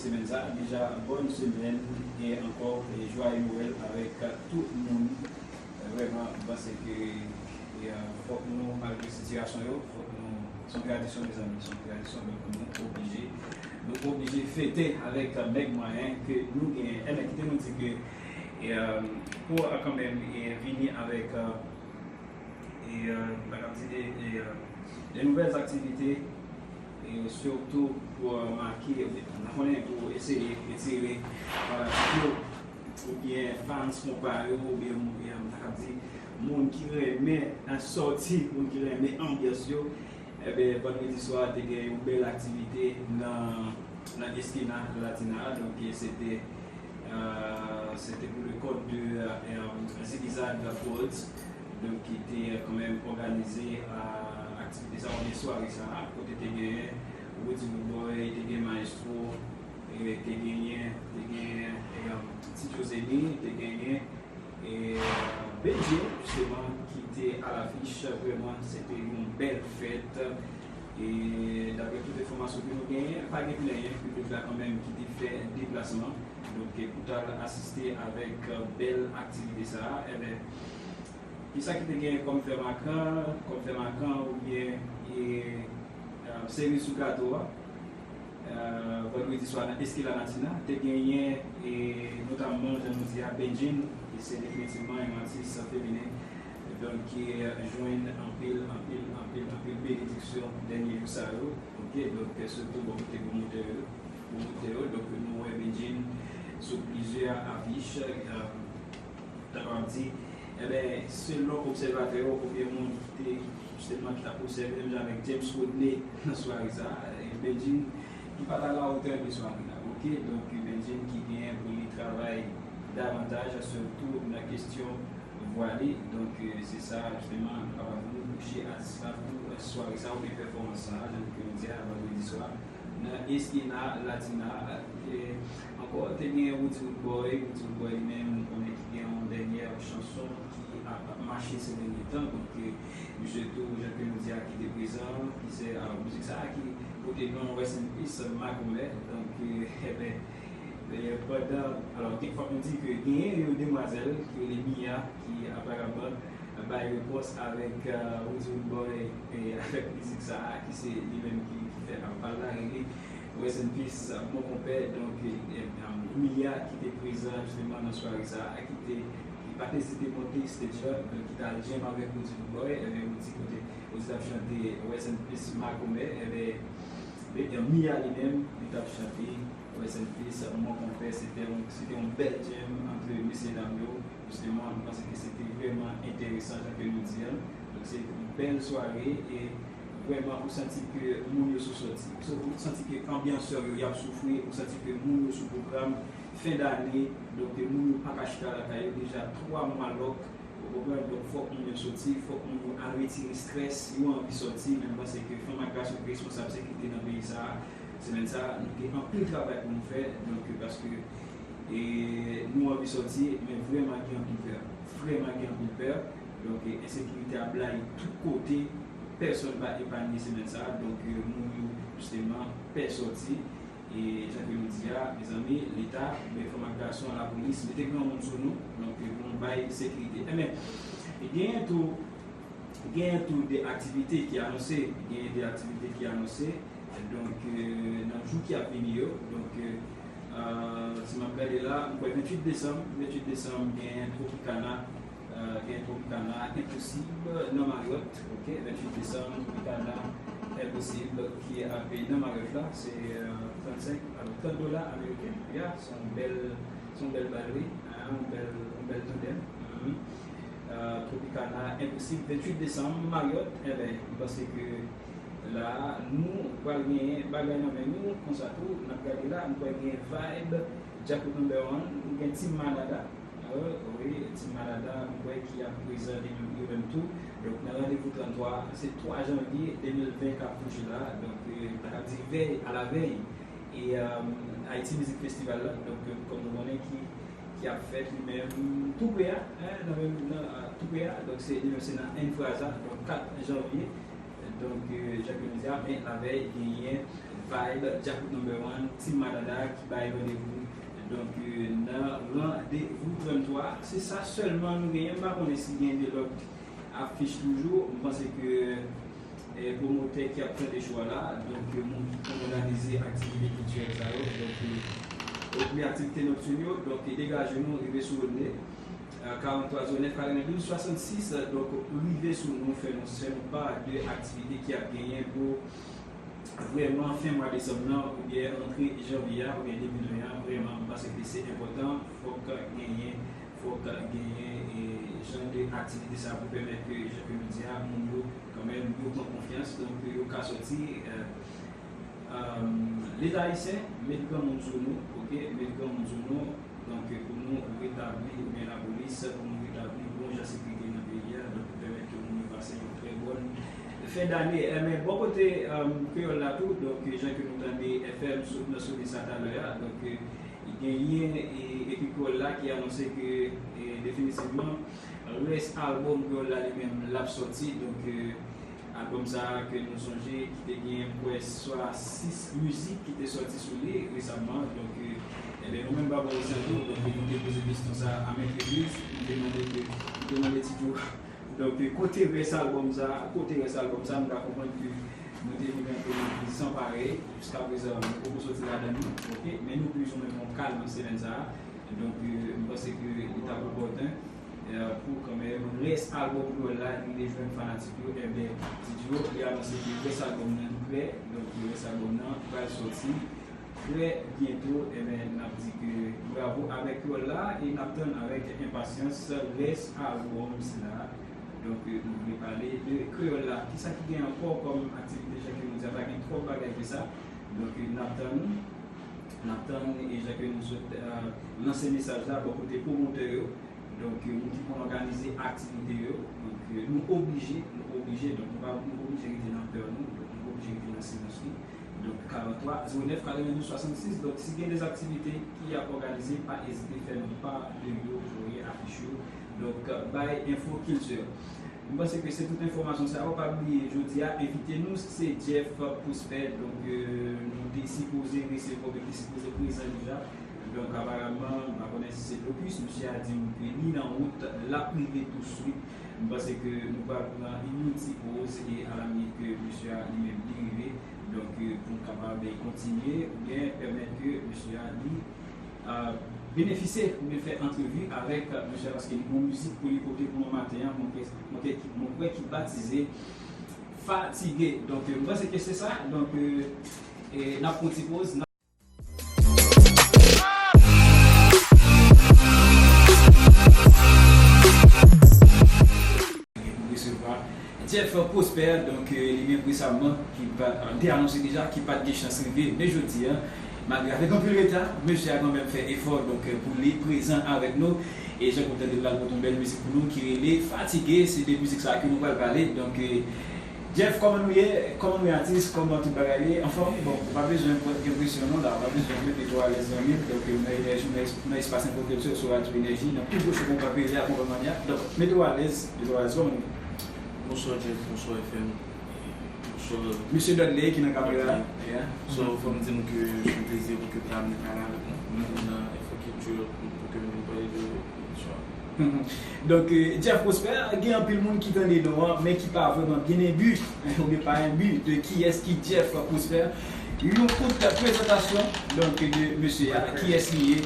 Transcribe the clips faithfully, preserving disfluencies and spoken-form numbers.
Semèn sa, deja bòn semèn e ankò e jwaye Nwèl avèk tout moun. Vrèman, m panse ke e, fòk nou, malgre sitiyasyon yo, fòk nou, se yon tradisyon, mezanmi, se yon tradisyon, donk nou oblije, nou oblije fete avèk nèg mwayen ke nou genyen. Enben, kite nou di ke e, pou kanmenm e, vini avèk e, m pa ka di de, de, de nouvèl aktivite, e sitou pou make, n a konnen pou eseye etire fanatik yo, oubyen fans konpa yo, oubyen, oubyen m ta ka di moun ki renmen sòti, moun ki renmen anbyans yo. Enben, vandredi swa, te gen yon bèl aktivite nan, nan Esquina Latina. Donk, se te, euh, se te pou le compte de euh, Zigizag World, donk, ki te kanmenm òganize euh, aktivite sa, oubyen sware sa, kote te gen Woody Boy, te gen Maestro, e te genyen, te genyen e, Ti Joseni, te genyen e Bedje, jisteman, ki te alafich. Vrèman, se te yon bèl fèt. E daprè tout enfòmasyon ke nou genyen, pa gen plenyen, piblik la kanmenm ki te fè deplasman. Donk, pou t al asiste avèk bèl aktivite sa a, enben, kisa ki te genyen kòm fè makan, kòm fè makan, oubyen e, e, seri sou gato a? Vandredi swa nan Esquina Latina, te genyen e notamman, jan nou di a, Bedjine, ki se definitivman yon atis feminen, donk ki jwenn anpil, anpil, anpil, anpil benediksyon dènye jou sa yo. Oke, donk sitou bò kote pwomotè yo, pwomotè yo, donk nou wè Bedjine sou plizyè afich, ta kapab di, enben, selon obsèvatè yo, oubyen moun ki te jisteman ki t ap obsève, menm jan avèk James Rodney nan sware sa, e Bedjine ki pa t alawotè de sware la. Oke, donk Bedjine ki genyen pou li travay davantaj, sitou nan kesyon vwa li. Donk, se sa, jisteman, nou kapab di nou kouche atis la pou sware sa oubyen pèfòmans sa, jan ke nou di a, vandredi swa, nan Esquina Latina. E ankò, te gen Woody Woodboy. Woody Woodboy li menm, nou konnen ki gen yon dènyè chanson ki ap mache se dènye tan. Donk, e, misye tou, jan ke nou di a, ki te prezan, ki se, alò, mizik sa a ki pote non Rest in Peace Makomè. Donk, e, enben, e, pandan, alò, gen, fòk nou di ke genyen yon demwazèl ki rele Mia, ki aparamman bay repons avèk, euh, Woody Woodboy e avèk mizik sa a, ki se li menm ki, ki fè kanpay la, rele Rest in Peace, euh, Mon Konpè. Donk, e, e, Mia ki te prezan jisteman nan sware sa a, ki te, ki pa t ezite monte stage la, donk ki t al janm avèk Woody Woodboy, enben, Woody kote Woody t ap chante Rest in Peace Makomè, enben, e, Mia li menm, li t ap chante Rest in Peace Mon Konpè. Se te yon, se te yon bèl jam ant mesye dam yo. Jisteman, nou panse ke se te vrèman enteresan, jan ke nou di a. Donk, se te yon bèl sware e vrèman, ou santi ke moun yo sou sòti. Ou santi ke anbyansè yo, y ap soufri. Ou santi ke moun yo sou pwogram fen dane. Donk, moun yo pa ka chita lakay yo deja twa mwa lòk. Ou konprann? Donk, fòk moun yo sòti, fòk moun yo al retire estrès, yo anvi sòti, men m panse ke fanm ak gason ki responsab sekirite nan peyi sa a, semèn sa a, nou gen anpil travay pou nou fè, donk, paske, e, nou anvi sòti, men vrèman gen anpil pè, vrèman gen anpil pè, donk, e, ensekirite ap blayi tout kote, pèsòn pa epanye semèn sa a, donk, e, moun yo, jisteman, pè sòti, E jan ke nou di a, mezanmi, Leta, oubyen fanm ak gason, lapolis, mete granmoun sou nou, donk, pou nou bay sekirite. Enben, genyen tou, genyen tou de aktivite ki anonse, genyen de aktivite ki anonse, donk, nan jou ki ap vini yo, donk, si m ap gade la, m kwè venntuit desanm, venntuit desanm, genyen Tropicana, Euh, gen Tropicana Enposib nan Marriott, ok, venntuit desanm, Tropicana Enposib ki ap nan Marriott la, se euh, trannsenk, alò, trant dola ameriken, ya, se yon bèl, se yon bèl bal, wi, hein, yon bèl, yon bèl tandèm. Mhm. Euh, Tropicana Enposib, venntuit desanm, Marriott, enben, m panse ke la, nou pral gen bagay nan men nou, konsa tou, n ap gade la, nou pral gen vibe, Djakout number one, nou gen Team Manada, Wi, Team Manada, m kwè ki ap prezan li menm, yo menm tou. Donk, nan randevou tranntwa, se twa janvye de mil ven k ap pwoche la. Donk, euh, ta ka di vèy, alavèy. E euh, Haiti Music Festival la, donk, euh, kòm nou konnen ki, ki ap fèt li menm tou pre a, hein, nan menm, nan, euh, tou pre a. Donk, se, li menm se nan Infraza, donk, kat janvye. Donk, euh, jan ke nou di a, men lavèy, genyen Vibe, Djakout Number One, Team Madada ki bay randevou. Donk, euh, nan randevou trannntwa, se sa sèlman nou genyen. M pa konnen si gen de lòt afich toujou. M panse ke, eh, pwomotè ki ap tande cho a la, donk, euh, moun ki konn òganize aktivite kiltirèl sa yo, donk, euh, oubyen aktivite nòktin yo, donk, degaje nou, rive sou Rodney, euh, karant twa zewo nèf katrevendouz swasannsis, donk, rive sou nou, fè nou, fè nou pa de aktivite ki ap genyen pou vrèman fen mwa desanm nan, oubyen rantre janvye a, oubyen debi janvye a, vrèman, m panse ke se enpòtan, fòk genyen, fòk genyen, e, jan de aktivite sa pou pèmèt ke, jan ke nou di a, moun yo, kanmenm, yo pran konfyans, donk, yo ka sòti, euh, euh, Leta ayisyen, met granmoun sou nou, oke, met granmoun sou nou, donk, pou nou retabli, oubyen lapolis, pou nou retabli bon jan sekirite nan peyi a, donk, pou pèmèt ke moun yo pase yon trè bòn fen dane. Eh, men, bò kote, eh, kreyòl la tou, donk, jan ke nou tande F M sot nan sone sa talè a, donk, eh, genyen, eh, ekri kreyòl la ki anonse ke, eh, definitivman, rès albòm kreyòl la li menm l ap sòti, donk, eh, Albòm sa a ke nou sonje ki te gen, m kwè, swa sis mizik ki te sòti sou li resamman. Donk, eh, enben, nou menm Baba Ocean tou, donk, nou te poze kesyon sa a a Mèt Legliz, nou te mande ke, nou te mande Ti Djo. Donk, eh, kote rès albòm sa a, kote rès albòm sa a, nou ka konprann ke nou te vin antre nan kriz san parèy. Jiskaprezan, nou poko sòti ladan li, oke? Men nou plis ou mwen pran kalm nan semèn sa a. Donk, eh, m panse ke li t ap opòten, eh, pou kanmenm rès albòm kreyòl la, li rejwenn fanatik yo. Enben, Ti Djo, li anonse ke rès albòm nan prè. Donk, rès albòm nan pral sòti trè byento. Enben, n ap di ke bravo avèk kreyòl la e n ap tann avèk enpasyans rès albòm sila. Donk, eh, nou vle pale de kreyòl la. Kisa ki gen ankò kòm aktivite, jan ke nou di a, pa gen twòp bagay ke sa. Donk, eh, n ap tann, n ap tann, e jan ke nou sot, eh, lanse mesaj la bò kote pwomotè yo, donk, eh, moun ki konn òganize aktivite yo, donk, eh, nou oblije, nou oblije, donk, nou pa, nou oblije rete nan pè nou, donk, nou oblije rete nan silans nou. Donk, karant twa zewo nèf katrevendouz swasannsis, donk, si gen de aktivite ki ap òganize, pa ezite fè nou pa de yo, voye afich yo, donk, bay enfo kiltirèl. M panse ke se tout enfòmasyon sa yo. Pa bliye, jodi a, envite nou, se Jeff Prosper. Donk, eh, nou te sipoze resevwa, nou te sipoze prezan deja. Donk, aparamman, m pa konnen si se blokis, misye a di m ke li nan wout, l ap rive touswit. M panse ke nou pral pran yon ti poz e alamyè ke misye a li menm li rive. Donk, eh, pou n kapab kontinye oubyen pèmèt ke misye a li a, benefisye oubyen fè antrevi avèk, eh, misye a, paske li gon mizik pou li pote pou nou maten an, mwen kwè, mwen kwè, mwen kwè ki batize Fatige. Donk, eh, m panse ke se sa. Donk, eh, eh, n ap pran ti poz. N ap resevwa Jeff Prosper, donk, eh, li menm resamman, ki pa, eh, te anonse deja, ki pa t gen chans rive, men jodi a, malgre avèk anpil reta, mesye a kanmenm fè efò, donk, eh, pou li prezan avèk nou. E jan ke w tande l la, l pote yon bèl mizik pou nou ki rele Fatige. Se de mizik sa a ke nou pral pale. Donk, eh, Jeff, kòman nou ye? Kòman nou ye, atis? Kòman tout bagay ye? Anfòm? Bon, ou pa bezwen pran enpresyon non la, ou pa bezwen, mete w alèz zanmi m. Donk, eh, nan Enèji, nan es-, nan espas enfo kiltirèl sou Radyo Enèji, nan pi gwo cho ke w kapab rele akonpayman li a. Donk, mete w alèz, mete w alèz, kòman nou ye? Bonswa Jeff, bonswa F M, bonswa. Mesye Dudley ki nan kamera. Ok. Yeah. So, fò m di nou ke se yon plezi pou ke w ta vin pale avèk nou. Nou nan enfo kiltirèl pou ke nou vin pale de emisyon an. Donk, eh, Jeff Prosper, gen anpil moun ki tande non an, men ki pa vrèman byen enbi, oubyen pa enbi de kiyès ki Jeff Prosper. Yon kout prezantasyon, donk, de mesye a, kiyès li ye,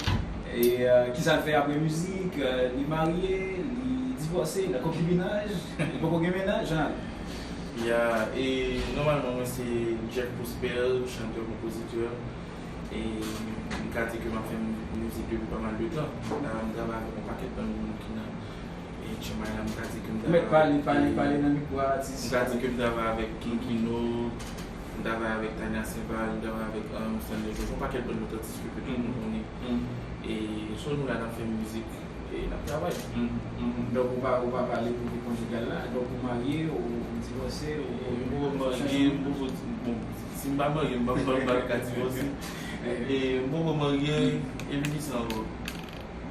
e, eh, kisa l fè apre mizik, eh, li marye, li divòse, nan konkibinaj, li poko gen mennaj, jan. Ya, e nòmalman, mwen se Jeff Prosper, chantè, konpozitè. E m ka di ke m ap fè mizik depi pa mal de tan. M ta, m travay avèk yon pakèt bann moun ki nan, e, Chimbay la, m ka di ke m travay avèk, pale, pale nan mikwo a, atis. M ka di ke m travay avèk King Kino, m travay avèk Tania Saint-Val, m travay avèk, um, Stanley George, yon pakèt bann lòt atis ke, ke tout moun konnen. E so nou la n ap fè mizik. E n ap travay. Donk, ou pa, ou pa pale pou vi konjigal la. Donk, ou marye, ou, ou divòse, ou, ou... M poko marye, m poko, bon, si m pa marye, m pa, m pa, m pa ka divòse. E m poko marye, epi kisa ankò?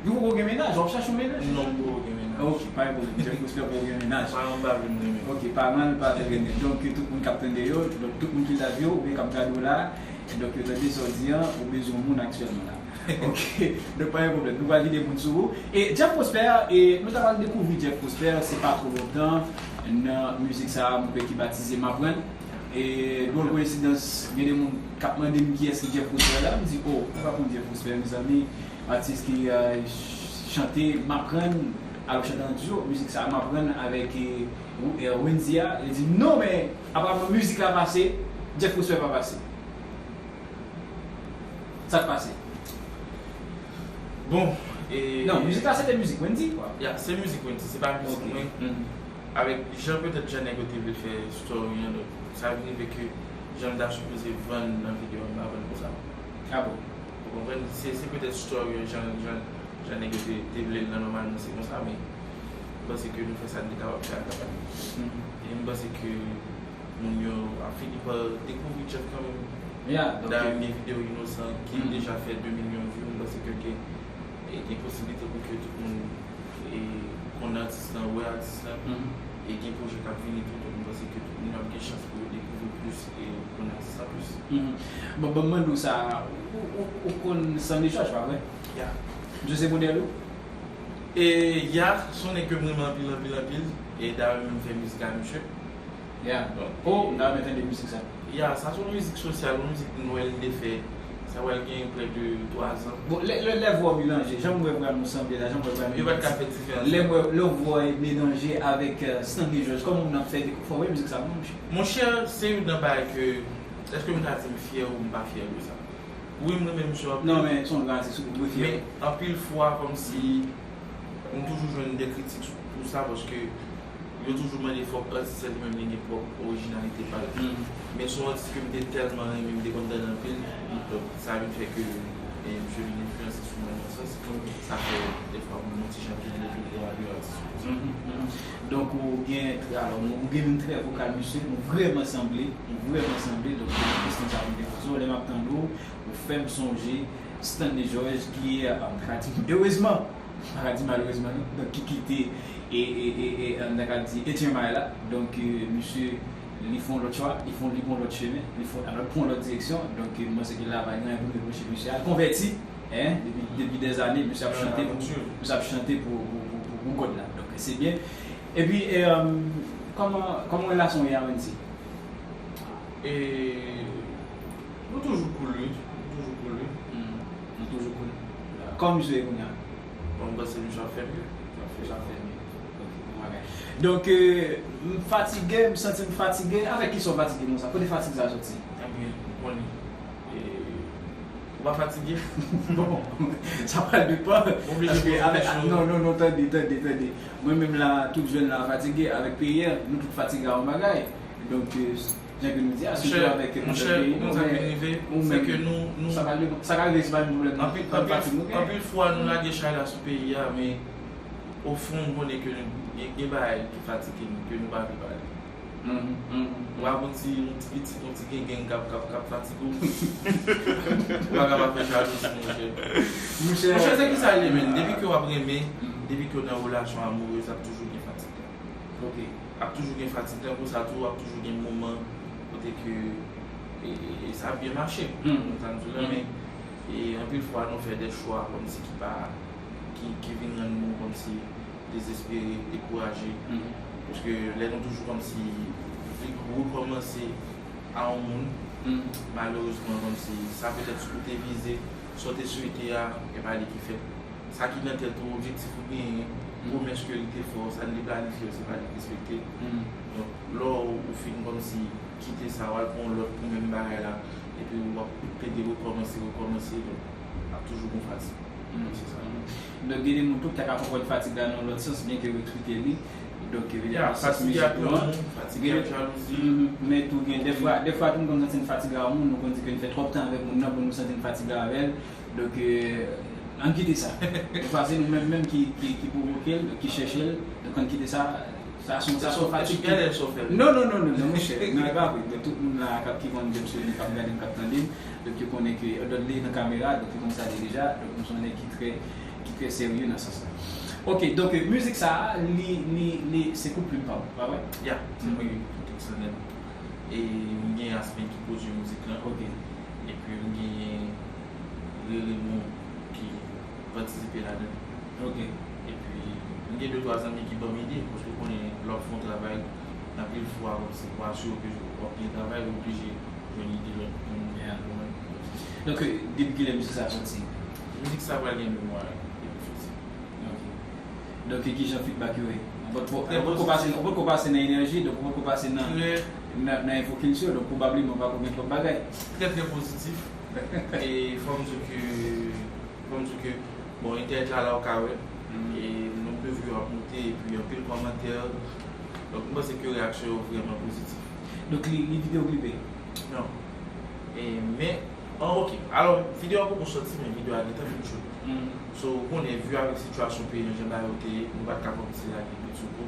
Ou poko gen mennaj, w ap chache yon mennaj? Non, m poko gen mennaj. Ok, pa gen pwoblèm. Jeff Prosper poko gen mennaj. Paran m pa vle m renmen. Ok, paran l pa vle renmen. Donk, tout moun k ap tande yo, donk, tout moun ki live yo, oubyen k ap gade w la, Donk, yo tande sa w di an, ou bezwen yon moun aktyèlman la. Ok, donk pa gen pwoblèm, nou pral kite moun sou ou. E Jeff Prosper, e nou ta pral dekouvri Jeff Prosper, se pa twò lontan, nan mizik sa a, mwen kwè ki batize M Aprann. E dwòl koyensidans, gen de moun k ap mande m kiyès ki Jeff Prosper la, m di, oh, ou pa konn Jeff Prosper, mezanmi, atis ki euh, chante M Aprann, alò chante an duo, mizik sa a M Aprann avèk eh, Wendy a, li di, non, men, aparamman mizik la pase, Jeff Prosper pa pase. Sa k pase? Bon, e... Non, mizik la se te mizik Wendy, kwa. Ya, se mizik Wendy, se pa mizik mwen. Avèk jan petèt jan nèg yo te vle fè story an, donk sa vin rive ke jan m ta sipoze vann nan videyo a, m pa vann konsa. Ah bon? Ou konprann? Se se petèt story an, jan jan jan nèg yo te te vle l nan nòmalman se konsa, men m panse ke nou fè sa n te kapab fè a kapab. E m panse ke moun yo ap fini pa dekouvri Jeff kanmenm. Yeah, donk Dayè m gen videyo Inosan ki deja fè de milyon view, m panse ke gen e gen posiblite pou ke tout moun e konn atis lan, wè atis lan, e gen pwojè k ap vini tou, donk m panse ke tout moun ap gen chans pou yo dekouvri plis e konn atis lan plis. Bon, ban m mande w sa, ou ou ou konn Stanley George, pa vre? Ya. Misye se modèl ou? E ya, se yon nèg ke m renmen anpil anpil anpil, e dayè m menm fè mizik a misye. Ya. Oh, m ta renmen tande mizik sa. Ya, sa se yon mizik sosyal, yon mizik nwèl m te fè. Sa pral gen près de twa zan. Bon, lè lè lè vwa w melanje, jan m wè vwa nou sanble la, jan m wè vwa nou... Yo pa t ka fè diferans. Lè m wè lè vwa w melanje avèk euh, Stanley George, kòman moun ap fè dekouvri mizik sa non, monchè? Monchè, se youn nan bagay ke, èske m ka di m fyè ou m pa fyè de sa? Wi, m renmen misye anpil. Non, men se yon gran atis ou dwe fyè. Men anpil fwa kòmsi m toujou jwenn de kritik pou sa, paske yo toujou mande fòk atis la li menm li gen pwòp orijinalite pa l. Men se yon atis ke m te tèlman renmen, m te konn tande anpil. Donk sa vin fè ke e, misye vin enfliyanse sou mwen nan sans. Sa fè defwa m yon ti jan toune de vwa de atis. Donk ou gen, alò, ou gen menm trè vokal misye, nou vrèman sanble, nou vrèman sanble, donk se kesyon sa pou m te poze w, lè m ap tande w, ou fè m sonje Stanley George ki, euh, m ta ka di, erezman, m pa ka di malerezman non, donk ki kite e, e, e, e, m ta ka di, H M I la, donk euh, misye li fè yon lòt chwa, li fè yon, li pran yon lòt chemen, li fè yon, alò, li pran yon lòt direksyon, donk euh, m panse ke la pa gen anyen pou m repwoche misye a, l konvèti, en, depi depi dèzane, misye ap chante pou, misye ap chante pou, pou, pou, pou, pou God la, donk se byen. Epi, e, euh, kòman kòman relasyon w ye a Wendy? E nou toujou cool wi, nou toujou cool wi. Nou toujou cool. Kòman misye ye kounye a? Bon, m panse misye ap fè mye. Misye ap fè mye. Ok, bon bagay. Donk, euh, m fatige, m santi m fatige. Avèk kisa w fatige konsa? Kote fatig sa soti? Ebyen, ou konnen. E, ou pa fatige? Bon, sa pral depann. Paske avèk, non, non, non, tande, tande, tande. Mwen menm la, tout jèn la fatige avèk peyi a. Nou tout fatige a yon bagay. Donk, euh, jan ke nou di a, sijè avèk monchè, nou sa vin rive, se ke nou, nou, sa ka rive, se pa yon pwoblèm. Anpil, anpil, anpil fwa, nou lage chay la sou peyi a, men ofon, nou konnen ke gen, gen bagay ki fatige nou, ke nou pa vle pale. Ou pa gon ti, yon ti pitit, yon ti gengenn k ap, k ap, k ap fatige w. Ou pa kapab fè jalouzi, monchè. Monchè, se ki sa l ye, menn. Depi ke w ap renmen, depi ke w nan relasyon amourez, ap toujou gen fatig. Ok. Ap toujou gen fatig, tankou sa tou, ap toujou gen moman kote ke e, e, e sa ap byen mache. Ou konprann sa m di w la, men e, anpil fwa, nou fè de chwa kòmsi ki pa, ki, ki vin rann nou kòmsi dezespere, dekouraje. Paske lè nou toujou kòmsi vle rekòmanse a yon moun, malerezman, kòmsi sa petèt sa w te vize, sa w te swete a, e pa li ki fèt. Sa ki nan tèt ou, objektif ou genyen, pwomès ke li te fè w, sa li te planifye w, se pa li ki respekte. Donk, lè w fin kòmsi kite sa, w al pran yon lòt pou menm bagay la, epi w ap plede rekòmanse, rekòmanse, donk, ap toujou gon fatig. Se sa. Donk, gen de moun tou ki ta ka konprann fatig la nan yon lòt sans, byen ke yo eksplike li. Donk, evidaman, sans mizik ou an, fatig ak jalouzi. Men tou gen, dèfwa, dèfwa tou, nou konn santi n fatige a yon moun, nou konn di ke n fè twòp tan avèk moun nan pou nou santi n fatige avè l. Donk, euh, ann kite sa. Dèfwa se nou menm menm ki, ki, ki pwovoke l, ki chèche l. Donk, ann kite sa. Sa se yon, sa se yon fatig ke... Non, non, non, non, non, monchè. Non, e pa vre. Donk, tout moun la k ap, ki konn James Remy, k ap gade m, k ap tande m, donk, yo konnen ke Ododley nan kamera, donk, yo konn sa li deja. Donk, nou se yon nèg ki trè, ki trè serye nan sans la. Ok, donk, euh, mizik sa a, li, li, li, se kout plim pa w, pa vre? Ya, se mwen ki ekri tout sa nèt. E m gen Aspen ki pwodui mizik lan. Ok. Epi m genyen Rere Bon ki patisipe ladan. Ok. Epi m gen de twa zanmi ki ban m ide, paske w konnen lè w ap fè yon travay, anpil fwa, se pou asire ke w ap byen travay, ou oblije jwenn ide lòt moun. Yeah. Donk, depi kilè mizik sa soti? Mizik sa pral gen de mwa depi l soti. Ok. Donk, kijan feedback yo ye? Ou potko pase nan enèji, donk ou potko pase nan, nan, nan enfokilti, donk pwobableman pako gen twòp bagay. Trè, trè pozitif. E fò m di ke, fò m di ke, bon, entènèt la, la ou ka wè. E nonb de view ap monte, epi anpil kòmantè. Donk, m panse ke reyaksyon yo vrèman pozitif. Donk, li, li videyo klipe? Non. E, men, an, ok. Alò, videyo a poko soti, men videyo a gentan fin choute. So, ou konnen, view avèk sitiyasyon peyi an, jan bagay yo te ye, nou pa t ka kòmanse lage pit sou kou.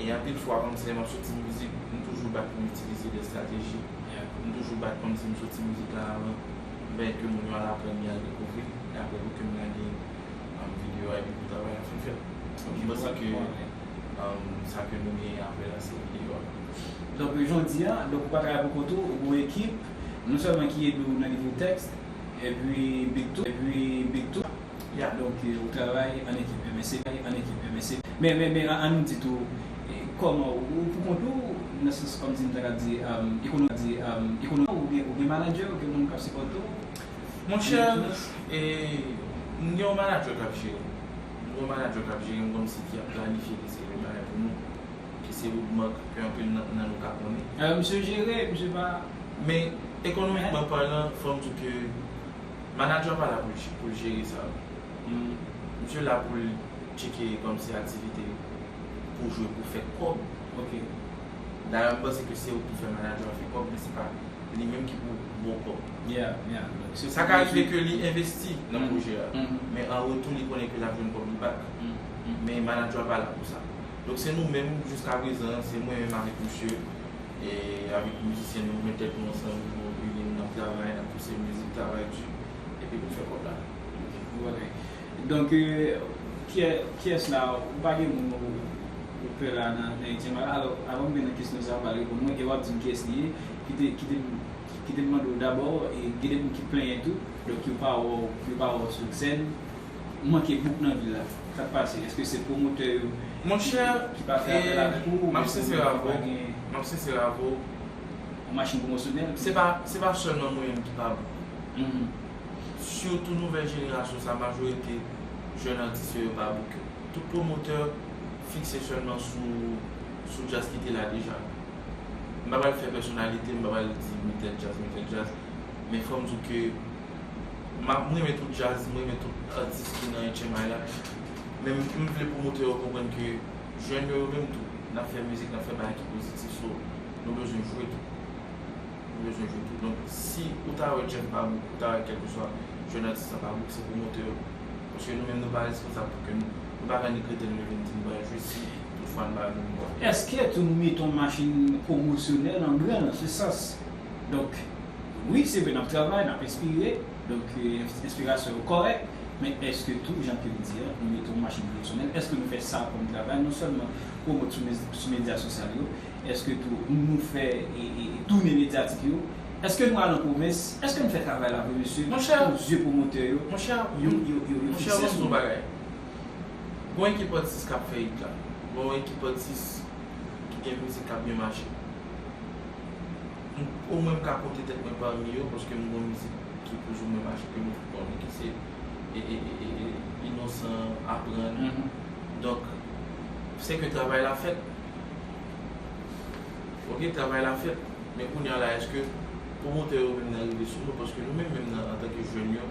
E anpil fwa, kòmsi lè m ap soti mizik, m toujou bat pou m itilize de estrateji. M toujou bat kòmsi m soti mizik la avan, m bay ke moun yo al aprann li, al dekouvri l, e apre pou ke m lage, um, videyo a, epi pou travay la fin fèt. M panse ke, um, sa ke nou genyen apre la, se videyo a. Donk, jodi a, donk, ou pa travay pou kont ou, ou gen yon ekip, non sèlman ki ede w nan nivo tèks, epi bit tou, epi bit tou. Ya. Donk, ou travay an ekip, men se, an ekip, men se, men, men, men, an, an nou di tou, e, kòman ou, ou pou kont ou, nan sans kòmsi m ta ka di, um, ekonomi, di, um, ekonomi, ou gen, ou gen manadjè, ou gen moun k ap sipòte w? Monchè, e, m gen yon manadjè k ap jere m. M gen yon manadjè k ap jere m kòmsi ki ap planifye de seri de bagay pou nou. Ki se Woodmark, ke anpil nan, nan nou ka konnen. E, misye jere, misye pa. Men, ekonomikman palan, fò m di ke manadjè a pa la pou l, pou l jere sa. Misye la pou l tcheke kòmsi aktivite pou jwe, pou fè kòb. Ok. Dayè, m panse ke se ou pou fè manadjè a fè kòb, men se pa li menm ki pou ba w kòb. Yeah, yeah. Donk, se sa ka rive ke li envesti nan pwojè a, men an retou, li konnen ke l ap jwenn kòb li back. Men manadjè a pa la pou sa. Donk, se nou menm, jiskaprezan, se mwen menm avèk misye, e avèk mizisyen, nou met tèt nou ansanm, nou reyini, n ap travay, n ap pouse mizik, travay di, epi pou n fè kòb la. Bon bagay. Donk, e, kiyè-, kiyès la, ou pa gen moun ou, ou pè la nan, nan Etyenm la? Alò, avan m vin nan kesyon sa a, ou pral reponn mwen, e w ap di m kiyès li ye, kite, kite m, kite m mande w dabò, e gen de moun ki plenyen tou, donk yo pa wè w, yo pa wè w sou sèn, ou manke book nan vil la. Sa k pase? Èske se pwomotè yo ki, ki pa fè apèl avèk ou, oubyen se ou menm ki pa gen yon machin pwomosyonèl? Se pa, se pa sèlman mwen menm ki pa book. Sitou nouvèl jenerasyon sa, majorite jèn atis yo, yo pa bouke. Tout pwomotè fikse sèlman sou, sou djaz ki te la deja. M pa pral fè pèsonalite, m pa pral di metèl djaz, metèl djaz. Men fò m di w ke m ap, m renmen tout djaz, m renmen tout atis ki nan Etyenm la. Men m, m vle pwomotè yo konprann ke jèn yo, yo menm tou, n ap fè mizik, n ap fè bagay ki pozitif, so, nou bezwen jwe tou. Nou bezwen jwe tou. Donk, si ou ta wè Jeff pa book, ou ta wè kèlkeswa jèn atis la pa book, se pwomotè yo. Paske nou menm, nou pa responsab pou ke nou, nou pa ka ni krete nou leve n di n pral jwe si toutfwa n pa vin bò. Èske tou nou mete yon machin pwomosyonèl an grenn nan se sans? Donk, wi, se vre, n ap travay, n ap enspire, donk, e, ins-, enspirasyon yo kòrèk, men èske tou, jan ke m di a, nou mete yon machin pwomosyonèl, èske nou fè sa kòm travay, non sèlman pwomot sou mez-, sou medya sosyal yo, èske tou nou fè, e, e, e, toune medyatik yo? Èske nou al nan pwovens? Èske nou fè travay la vre, mesye? Monchè, pou zye pwomotè yo, monchè, yo, yo, yo, yo monchè, fikse sou nou? Bagay. Gon ekip atis k ap fè hit la. Gon ekip atis ki gen mizik k ap byen mache. M, omwen m ka konte tèt mwen pami yo, paske m gon mizik ki plizoumwen mache ke nou tout konnen, ki se, e, e, e, e, e, Inosan, Aprann. Donk, se ke travay la fèt. Ok, travay la fèt. Men kounye a la, èske pwomotè yo menm nan rive sou nou? Paske nou menm, menm nan, antanke jèn yo,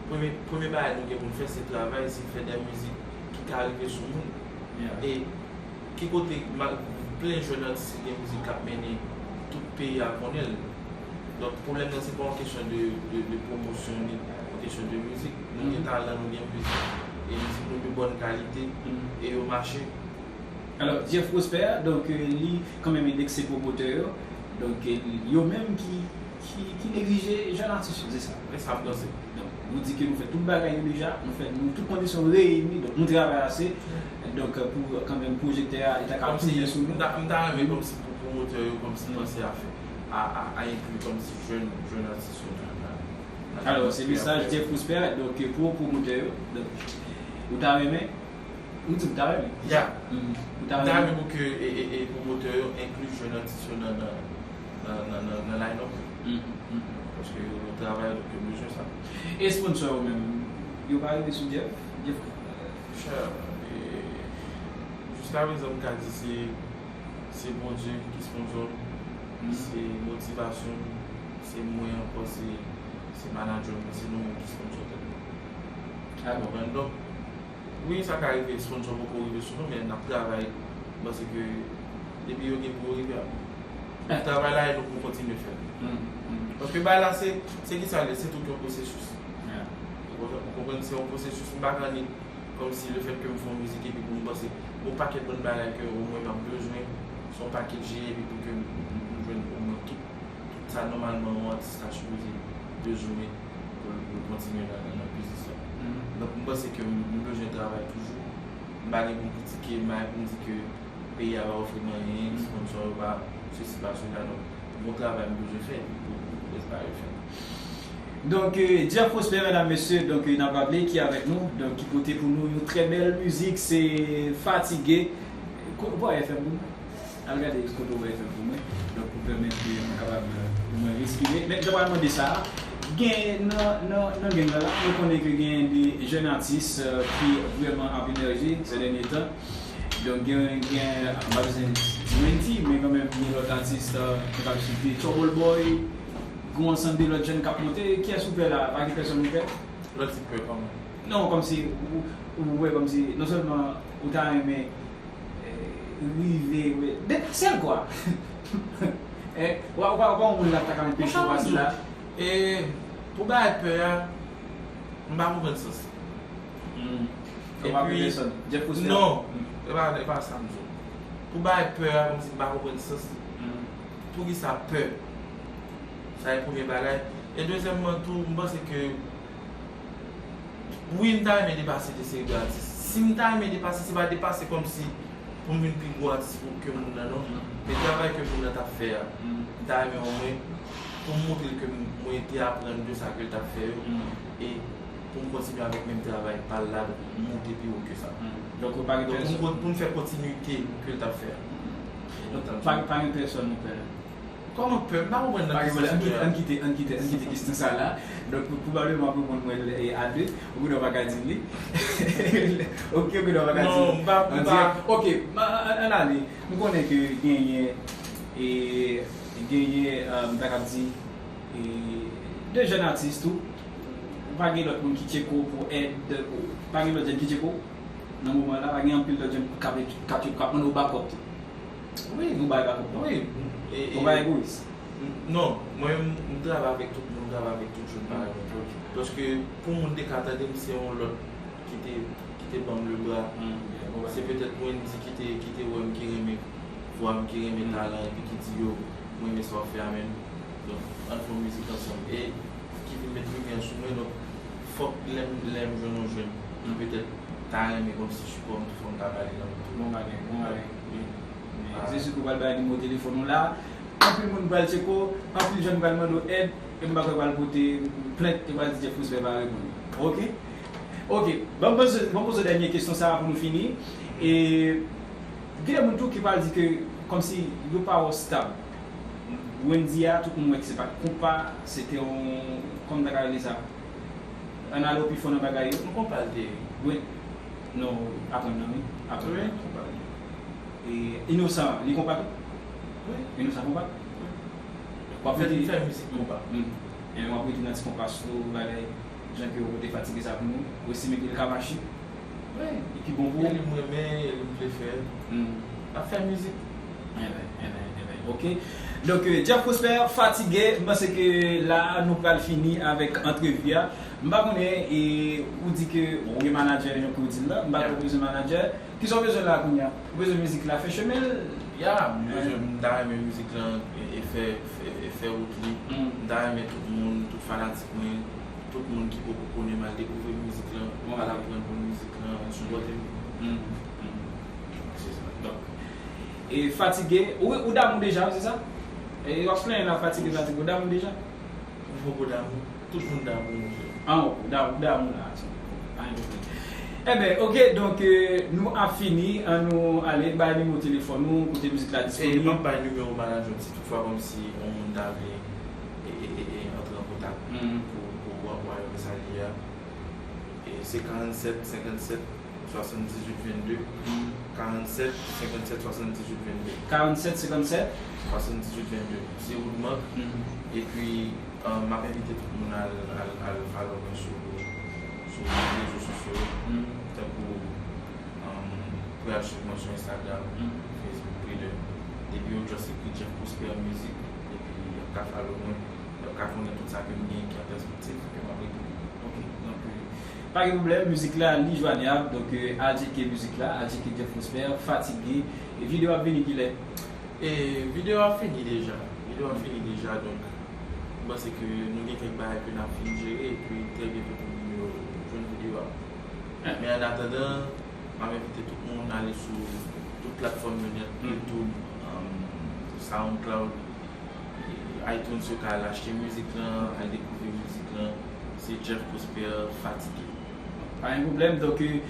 premye, premye bagay nou gen pou n fè, se travay, se fè de mizik ki ka rive sou moun. E ki kote, ma-, plen jèn atis ki gen mizik k ap mennen tout peyi a konnen l. Donk, pwoblèm nan, se pa yon kesyon de, de, de pwomosyon, ni yon kesyon de mizik. Nou gen talan, nou gen mizik. E mizik nou de bòn kalite, e yo mache. Alò, Jeff Prosper, donk, euh, li kanmenm endekse pwomotè yo. Donk, euh, yo menm ki, ki, ki neglije jèn atis yo, se sa. E sa ap danse. Donk, nou di ke nou fè tout bagay yo deja, nou fè, nou tout kondisyon reyini, donk nou travay ase. Donk, euh, pou kanmenm pwojèktè a, li ta ka tounen sou nou. M ta, m ta renmen kòmsi pou pwomotè yo, kòmsi panse a fè, a, a, a enkli kòmsi jèn, jèn atis yo nan, Alò, se mesaj Jeff Prosper, donk, pou pwomotè yo. Donk, ou ta renmen? Ou di ou ta renmen? Ya. Mhm. Ou M ta ta renmen? renmen pou ke e, e, e pwomotè yo enkli jèn atis yo nan, nan, nan, nan, nan, nan line-up. Mhm, mhm. Paske yo, yo travay, donk yo bezwen sa. E sponsor yo menm, yo pa rive sou Jeff? Jeff Chè, e, jiska prezan m ka di se, se Bondye ki sponsor m, Mhm. se motivasyon m, se mwen ankò, se, se manager mwen, se nou menm ki sponsor tèt nou. Ah bon? Konprann? Donk, wi, sa ka rive, sponsor poko rive sou nou, men n ap travay. M panse ke depi yo gen pou yo rive a. Travay la e nou pou kontinye fè. Mhm, mhm. Paske bagay la se, se ki sa l ye, se tout yon pwosesis. Yeah. Ou konprann, se yon pwosesis, m pa ka ni kòmsi lefètke m fè yon mizik epi pou m panse yon pakèt bann bagay ke omwen m ap bezwen, se yon pakèt jere epi pou ke m, m, m jwenn omwen tout, tout sa nòmalman yon atis ta sipoze bezwen pou l, pou l kontinye nan, nan, nan biznis la. Mhm. Donk m panse ke m, m bezwen travay toujou. M pa gen pou m kritike, m pa gen pou m di ke peyi a pa ofri m anyen, sponsor yo pa sesi pa sela, donk gon travay m bezwen fè epi pou, pou, pou rès bagay yo fèt. Donk, euh, Jeff Prosper, medam, mesye, donk, euh, n ap raple ki avèk nou, donk, ki pote pou nou yon trè bèl mizik, se Fatige. Ko-, Bòy F M pou mwen. Al gade kote Bòy F M pou mwen. Donk, pou pèmèt ke mwen kapab, euh, pou mwen respire. Men, jan pral mande sa, gen nan, nan, nan game nan la, nou konnen ke gen de jèn atis, euh, ki vrèman ap emèje sè dènye tan. Donk, gen, gen, m pa bezwen di Wendy, men kanmenm, gen lòt atis, euh, nou ka site Trouble Boy, gen yon ansanm de lòt jèn k ap monte. Kiyès ou pè la? Pa gen pèsòn ou pè? Lòt ti pè kanmenm. Non, kòmsi, ou, ou wè kòmsi, non sèlman ou ta renmen, eh, rive, wè, de, sèl kwa. Eh, ou pa, ou pa, ou pa yon moun la ta ka met peche ou pase la. E, pou bagay pè a, m pa konprann sans li. Hmm. Ou pa pè pèsòn. Jeff Prosper. Non, e pa, e pa sa m di w. Pou bagay pè a, kòmsi m pa konprann sans li. Hmm. Poukisa pè? Sa e premye bagay. E dezyèmman tou, m panse ke wi, m ta renmen depase de seri de atis. Si m ta renmen depase, se pa depase kòmsi pou m vin pi gwo atis pou ke moun nan, non. Men travay ke moun nan t ap fè a, m ta renmen omwen pou m montre l ke m, mwen te aprann de sa ke l t ap fè yo, e pou m kontinye avèk menm travay pa l la, donk monte pi wo ke sa. Donk, ou pa gen Donk, pou m pèsòn. kon-, pou m fè kontinite ke l t ap fè a. Donk, pa, pa gen pèsòn ou pè. Kòman pè? M pa konprann nan Pa ki gen pwoblèm. sans Ann kite, pè a. ann kite, ann kite, ann kite kesyon sa la. Donk, pwobableman pou moun mwen a de. Ou gen dwa pa ka di m li. Ok, ou gen dwa pa ka di m. Non, m pa, m An pa. Dirèk. Ok, ma- an, ann ale. M konnen ke genyen, e, genyen, euh, m ta kab di, e, de jèn atis tou. Pa gen lòt moun ki tcheke w pou èd, pou, pa gen lòt jèn ki tcheke w nan moman la, pa gen anpil lòt jèn k ap, k ap, k ap mande w backup tou. Wi. Nou bay backup. Wi. E, e, Ou pa egoyis. Non, mwen menm, m travay avèk tout moun, m travay avèk tout jèn parèy mwen. Paske pou moun te ka tande m, se yon lòt ki te, ki te ban m le bra. Se petèt Wendy ki te, ki te wè m, ki renmen vwa m, ki renmen talan, epi ki di, yo, mwen renmen sa w ap fè a menm. Donk, ann fè yon mizik ansanm. E ki vin met limyè sou mwen, donk, fòk lè m, lè m jwenn yon jèn ki petèt ta renmen kòmsi sipò m tou, fò m ta ba li nan men tou. Bon bagay, bon bagay. Wi. Se si ke w pral bay nimewo telefòn ou la. Anpil moun pral tcheke w, anpil jèn pral mande w èd, e m pa kwè pral pote plent, e pral di Jeff Prosper pa reponn. Ok? Ok, ban m poze, ban m poze dènye kesyon sa a pou nou fini. E gen de moun tou ki pral di ke kòmsi yo pa wè w stab. Wendy a, tout moun wè ke se pa t konpa, se te yon, kòman m ta ka rele sa? Ann ale w pi fon nan bagay yo. M konpa l te ye. Wi. Non, aprann nan wi. Aprann Wi, nan. konpa l te ye. E Inosan, li konpa tou? Wi. Inosan konpa? Wi. W ap Fè, rete, fè mizik konpa. Hmm. E w ap rete nan ti konpa sou bagay, jan ke w te fatige sa pou nou. Ou estime ke l ka mache? Wi. E ki bon pou E ou? li m renmen, e li m vle fè. Hmm. Ap fè mizik. Enben, enben, enben, ok. Donk, euh, Jeff Prosper, Fatige, m panse ke la, nou pral fini avèk antrevi a. M pa konnen, e, ou di ke, bon, ou gen manadjè, jan ke w di l la, m pa konnen ou bezwen manadjè. Kisa w bezwen la kounye a? Ou bezwen mizik la fè chemen l? Ya, m bezwen, m ta renmen mizik lan e, e fè, fè, e fè wout li. M ta renmen tout moun, tout fanatik mwen, tout moun ki poko konnen m al dekouvri mizik lan, al aprann konn mizik lan, sipòte m. Se sa. Donk, e Fatige, ou, ou damou deja, se sa? E w ap plenyen la, Fatige, Fatige, ou damou deja? M poko damou. Tout moun damou. Ah, ok, damou, damou la. Pa gen pwoblèm. Enben, ok, donk, euh, nou ap fini, ann nou ale bay nimewo telefòn ou, kote mizik la disponib. M ap bay nimewo manager m si toutfwa kòmsi yon moun ta vle e, e, e, e, antre an kontak pou, pou, pou anvoye yon mesaj li a. E se karannsèt, senkannsèt, swasanndizuit, vennde. Karannsèt, senkannsèt, swasanndizuit, vennde. Karannsèt, senkannsèt. Swasanndizuit, vennde. Se Woodmark. Epi, euh, m ap envite tout moun al, al, al follow mwen sou, sou rezo sosyo yo. Tankou, euh, pou y al swiv mwen sou Instagram, Facebook, Twitter. Depi yo just ekri Jeff Prosper Music, epi y ap ka follow mwen, y ap ka konnen tout sa ke m gen ki an pèspektiv, ke m ap regle. Ok, donk, euh, pa gen pwoblèm, mizik la li jwennyab, donk, euh, al tcheke mizik la, al tcheke Jeff Prosper, Fatige, e videyo ap vini kilè? E videyo a fini deja, videyo a fini deja, donk, m panse ke nou gen kèk bagay ke n ap fin jere, epi trè byento tout moun yo jwenn videyo a. Men an atandan, m ap envite tout moun ale sou tout platfòm yo nèt, YouTube, um, SoundCloud, e iTunes yo ka al achte mizik lan, al dekouvri mizik lan. Se Jeff Prosper, Fatige. Pa gen pwoblèm, donk, euh,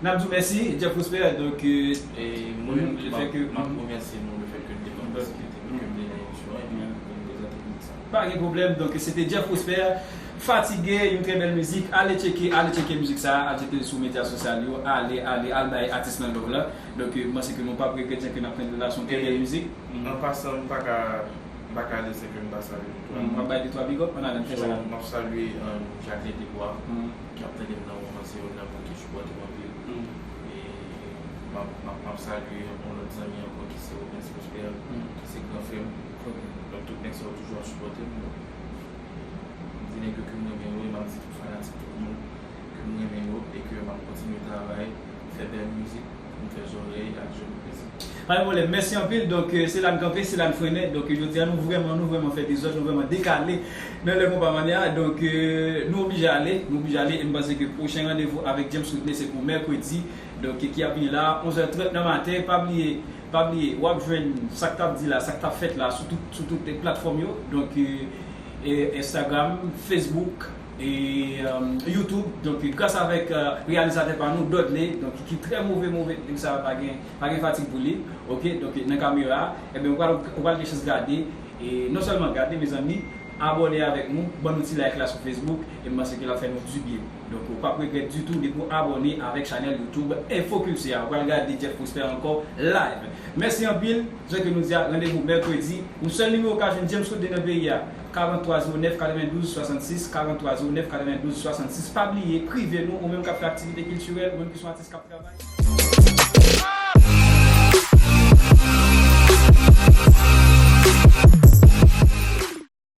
n ap di w mèsi, Jeff Prosper, donk, euh, E mwen menm tou, m ap remèsye nou lefètke nou te ban m posibilite pou ke m te nan emisyon an epi pou m prezante mizik sa. Pa gen pwoblèm, donk, se te Jeff Prosper, Fatige, yon trè bèl mizik. Ale tcheke, ale tcheke mizik sa, al tcheke l sou medya sosyal yo, ale, ale, al bay atis lan love la. Donk, euh, m panse ke nou p ap regrèt ke n ap fè relasyon trè bèl mizik. An pasan, m pa ka, m pa ka ale san ke m pa salye nou tou. M ap bay de twa big up, ann ale, n fè sa. M ap salye, um, Jacqueline Desbois, ki ap tande m nan moman, se youn nan moun ki sipòte m anpil. E m ap, m ap, m ap salye yon lòt zanmi ankò ki se Robens Prosper, ki se gran frè m. Donk, tout nèg sa yo toujou ap sipòte m. Donk, m di nèg yo ke m renmen yo, e m ap di tout fanatik, tout moun ke m renmen yo, e ke m ap kontinye travay, fè bèl mizik pou m fè zòrèy ak je m plezi. Pa gen pwoblèm, mèsi anpil. Donk, euh, se la n kanpe, se la n frennen. Donk, jodi a, nou vrèman, nou vrèman fè dezòd, nou vrèman dekale nan lè konpa manya. Donk, euh, nou oblije ale, nou oblije ale. E m panse ke pwochen randevou avèk James Rodney se pou mèkredi. Donk, ki ap vini la, onzè trant nan maten. Pa bliye, pa bliye, w ap jwenn sa k t ap di la, sa k t ap fèt la sou tout, sou tout platfòm yo. Donk, euh, e Instagram, Facebook, e, euh, YouTube. Donk, gras avèk, euh, reyalizatè pa nou, Dudley, donk, ki trè move, move, nèg sa pa gen, pa gen fatig pou li. Ok, donk, nan kamera, ebyen, ou pral, ou pral gen chans gade, e non sèlman gade, mezanmi, abòne avèk nou, ban nou ti like la sou Facebook, e m panse ke l ap fè nou dibyen. Donk, ou p ap regrèt ditou depi w abòne avèk chanèl YouTube Info Culture a. Ou pral gade Jeff Prosper ankò live. Mèsi anpil, jan ke nou di a, randevou mèkredi. Yon sèl nimewo ka jwenn James Rodney nan peyi a, karant twa zewo nèf, katrevendouz, swasannsis, karant twa zewo nèf, katrevendouz, swasannsis. Pa bliye, prive nou, ou menm k ap fè aktivite kiltirèl, ou menm ki se yon atis k ap travay.